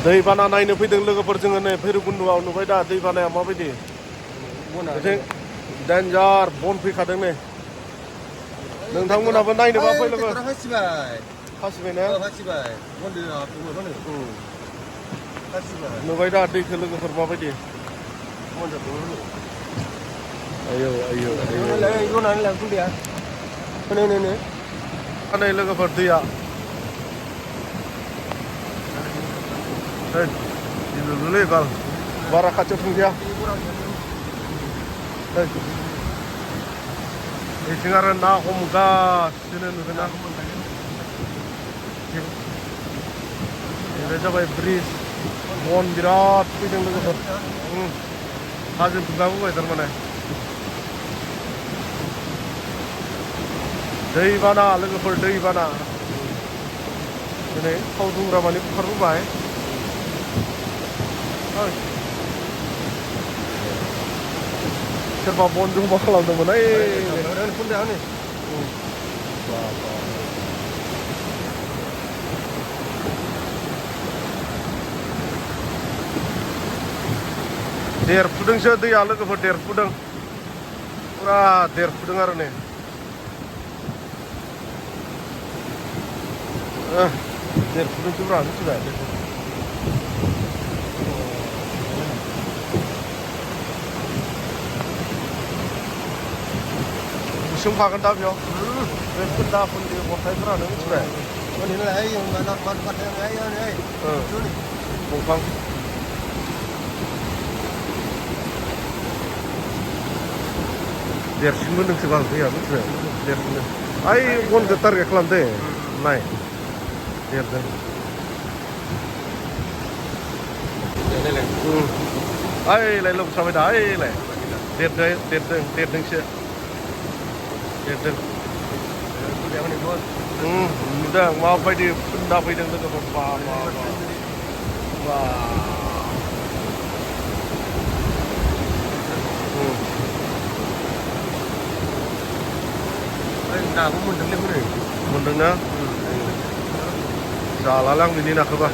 दैबाना नायनो फैदों लोगोफोर जोङो नै भैरबकुन्द'आव नुबाय दा दैबानाया माबायदि बिथिं डेन्जार बन फैखादों नै नोंथांमोनाबो नायनोबा फै लोगो हासिबाय ना नुबाय दा दैखौ लोगोफोर माबायदि आयौ आयौ नै लोगोफोर दैया गिलुलुलै बाल बारा खाथियाव थांजाया बेथिं आरो ना हमगासिनो नुदोंना बे जाबाय ब्रिज बन बिराद फैदों लोगोफोर हाजो गुगाबोबाय थारमाने दैबाना लोगोफोर दैबाना दिनै थाव दुंग्रा माने बुखारबोबाय सोरबा बन जमा खालामदोंमोन देरफुदोंसो दैया लोगोफोर देरफुदों पुरा देरफुदों आरो नै देरफुदोंसो ब्रा मिथिबाय गुसुंखागोन दा बेयाव बे खुन्दा खुन्दि अन्थाइफोरानो मिथिबाय दंफां देरसिनबो नोंसो बाल दैया मिथिबाय देरसिनो ओइ बनखौ टारगेट खालामदे नाय देरदों ओइलाय लोमसाबाय दा ओइलाय देरदोंसो देरदों नुदों माबायदि खुन्दा फैदों लोगोफोर बा नाबो मोनदोंलै हरै मोनदोंना जालालां बिनि नाखौबा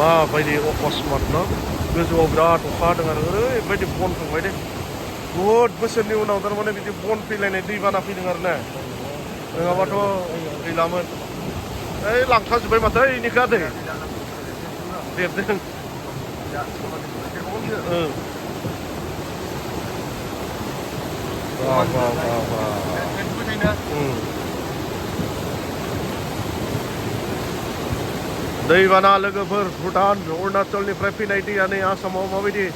माबायदि अकस्मात न गोजौआव बिराद अखा हादों आरो ओरैबायदि बन फैबाय दे बहुद बोसोरनि उनाव थारमाने बिदि बन फैलायनाय दैबाना फैदों आरो ना नङाबाथ' गैलामोन ओइ लांखाजोब्बाय माथो इनिखा दै देरदों दैबाना लोगोफोर भुटान अरुणाचलनिफ्राय फैनाय दैया नै आसामाव माबायदि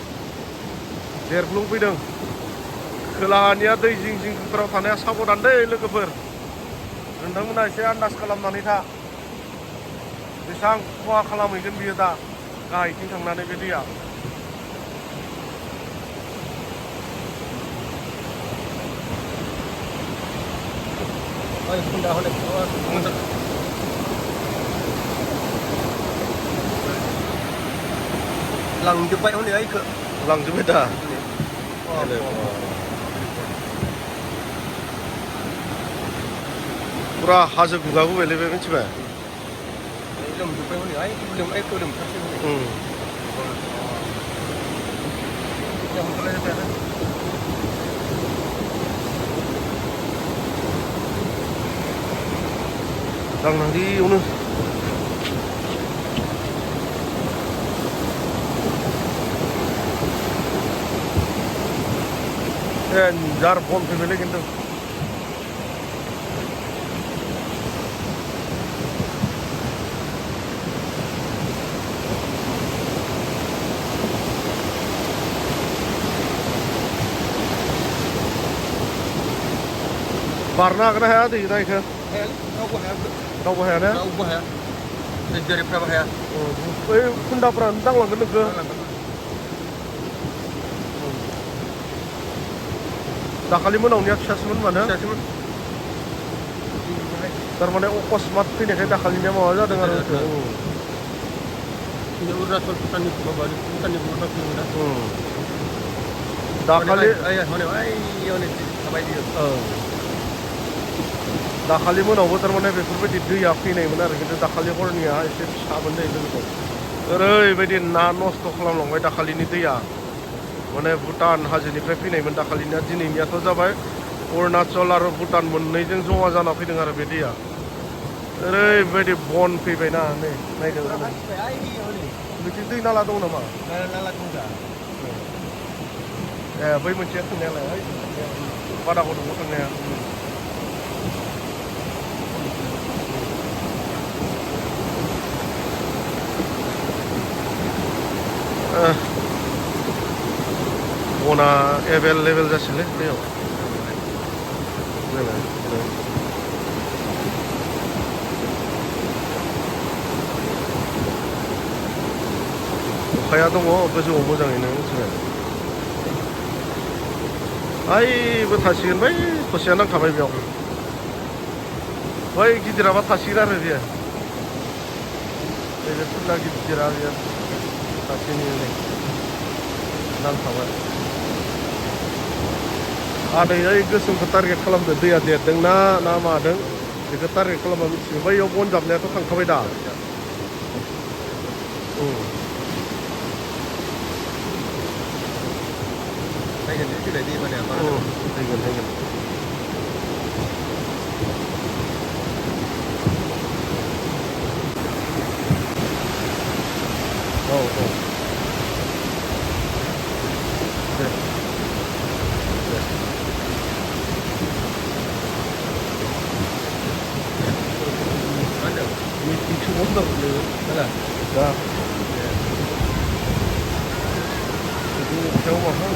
देरग्लुंफैदों खोलाहानिया दै जिं जिंफोराव थानाया साबधान दै लोगोफोर नोंथांमोना एसे आन्दाज खालामनानै था बेसेबां खहा खालामहैगोन बियो दा गाहायथिं थांनानै बे दैया लांजोब्बाय हनै आइखौ लांजोब्बाय दा पुरा हाजो गुगाबोबायलै बे मिथिबाय लोमजोब्बाय हनै आइखौ लोमथारसै दांनांगौनो जार बन फैबायलै खिन्थु बारनो हागोन ना हाया दै नायखो रावबो हाया ना रावबो हाया दैदेरिफ्राबो हाया बै खुन्दाफ्रानो दांलांगोन नोंखो दाखालि मोनावनिया फिसासोमोन मानो थारमाने अकस्मात फैनायखाय दाखालिनिया माबा जादों आरो अरुणाचल भुटाननि माबानि भुटाननि बर्डार फैयोना दाखालि हनै हनै थाबाय दियो दाखालि मोनावबो थारमाने बेफोरबायदि दैया फैनायमोन आरो खिन्थु दाखालि हरनिया एसे फिसामोन दै लोगोफोर ओरैबायदि ना नस्थ' खालामलांबाय दाखालिनि दैया माने भुटान हाजोनिफ्राय फैनायमोन दाखालिनिया दिनैनियाथ' जाबाय अरुणाचल आरो भुटान मोननैजों जमा जाना फैदों आरो बे दैया ओरैबायदि बन फैबायना नै नायदों बिथिं दै नाला दं नामा ए बै मोनसेया थांनायालाय बादाखौ दङ थांनाया बना एभेलेबेल जासिगोनलै दैयाव अखाया दङ गोजौआव मोजाङैनो मिथिबाय आइबो थासिगोन बै ससेया नांखाबाय बेयाव बै गिदिराबा थासिगोन आरो बेयो नैबे फुला गिदिरा बेयो थासिगोन नै नांखाबाय आदैया गोसोमखौ टारगेट खालामदो दैया देरदों ना मादों बेखौ टारगेट खालामबा मिथियो बैयाव बन जाबनायाथ' थांखाबाय दा फैगोन औ दे मिटिंसो बन्द दा itu jauh mahal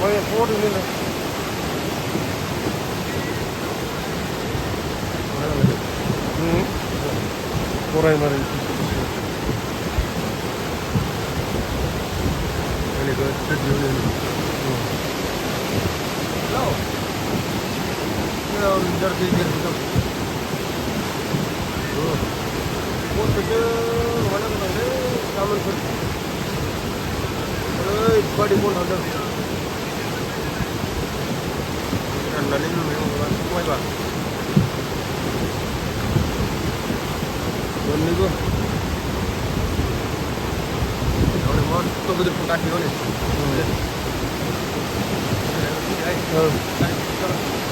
banyak keluar ini lah orang mari ini ke studio ini hello dari gitu बहुत बच्चे वाला का है कामन पर अरे बड़ी बोल हंडर ठंडा नहीं में होगा कोई बात बोलने को और मौत तो किधर पका दियो ने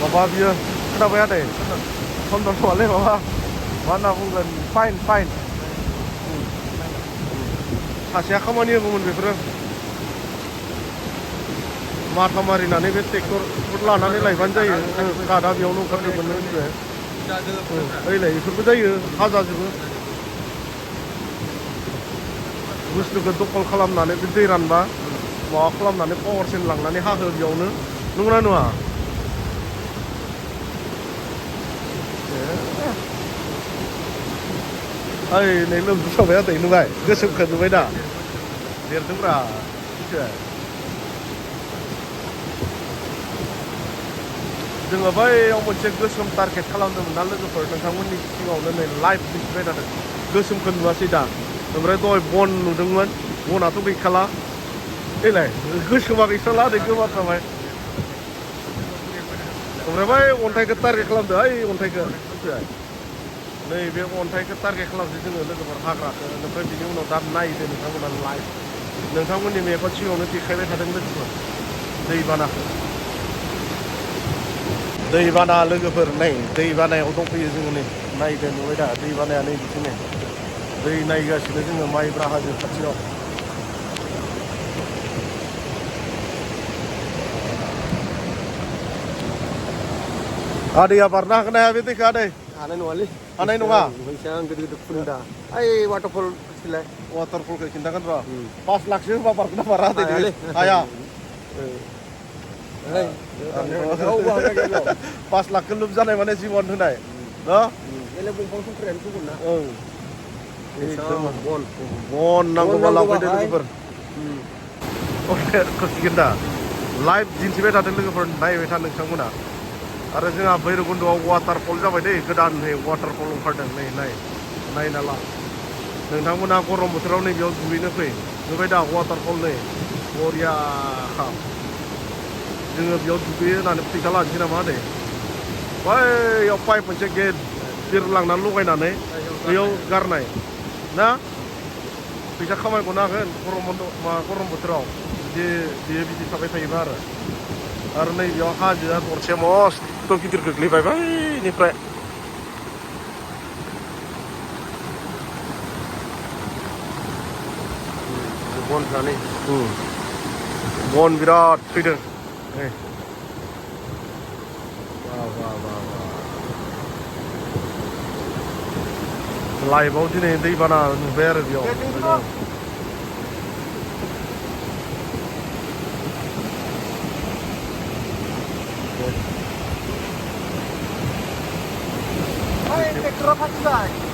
बाबा बियो खोनाबाय आदै फन दंथ'वालै बाबा मा होनना बुंगोन फाइन सासेया खामानि होगौमोन बेफोरो माथा मारिनानै बे ट्रेक्टरफोर लानानै लायबानो जायो गादा बेयावनो ओंखारजोबगोन मिथिबाय ओइलाय बेफोरबो जायो हाजाजोबो बुस्थुखौ दखल खालामनानै बे दै रानबा माबा खालामनानै पावारसिन लांनानै हाहो बेयावनो नंगौना नङा ओइ नै लोमजुसावबाय आदै नुबाय गोसोमखौ नुबाय दा देरदोंब्रा मिथिबाय जोङो बैयाव मोनसे गोसोम टारगेट खालामदोंमोन ना लोगोफोर नोंथांमोननि सिगाङावनो नै लाइभ दिन्थिबाय थादों गोसोमखौ नुवासै दा ओमफ्राय दहाय बन नुदोंमोन बनाथ' गैखाला देलाय गोसोमा गैखाला ओरै गोमाथारबाय ओमफ्राय बै अन्थाइखौ टारगेट खालामदो ओइ अन्थाइखौ मिथिबाय नैबे अन्थाइखौ टारगेट खालामसै जोङो लोगोफोर हाग्राखौ ओमफ्राय बिनि उनाव दा नायदो नोंथांमोना लाइभ नोंथांमोननि मेगन सिगाङावनो देखायबाय थादों लोगोफोर दैबाना लोगोफोर नै दैबानायाव दंफैयो जोङो नै नायदो नुबाय दा दैबानाया नै बिथिं नै दै नायगासिनो जोङो माइब्रा हाजो खाथियाव आदैया बारनो हागोन ना हाया बे दैखौ आदै हानाय नङालै हानाय नङा फैसा गिदिर फुंदा ओइ वाटारफल खिलाय वाटारफलखौ खिन्थागोन र' 5 लाखसो होबा बारगोन ना बारा आदै हाया 5 लाखखौ लुब जानाय माने जिबन होनाय न' बंफां संख्रियानो गुबुन ना बन नांगौबा लांफैदो लोगोफोर खसिगोन दा लाइभ दिन्थिबाय थादों लोगोफोर नायबाय था नोंथांमोना आरो जोंहा भैरबकुन्द'आव वाटारफल जाबाय दै गोदानै वाटारफल ओंखारदों नै नायना ला नोंथांमोना गरम बोथोराव नैबेयाव दुगैनो फै नुबाय दा वाटारफल नै बरिया जोङो बेयाव दुगैयो होननानै फैसा लानोसै नामा दे बैयाव पाइप मोनसे गिदिर लांनानै लगायनानै बैयाव गारनाय ना फैसा खामायगनो हागोन गरम बोथोराव बिदि बियो बिदि थाबाय थायोबा आरो नै बेयाव हाजोआ दरसे मस्थ' गिदिर गोग्लैबाय बैनिफ्राय बनफ्रा नै बन बिराद फैदों नै लाइभआव दिनै दैबाना नुबाय आरो बेयाव ट्रेक्टरा फासिबाय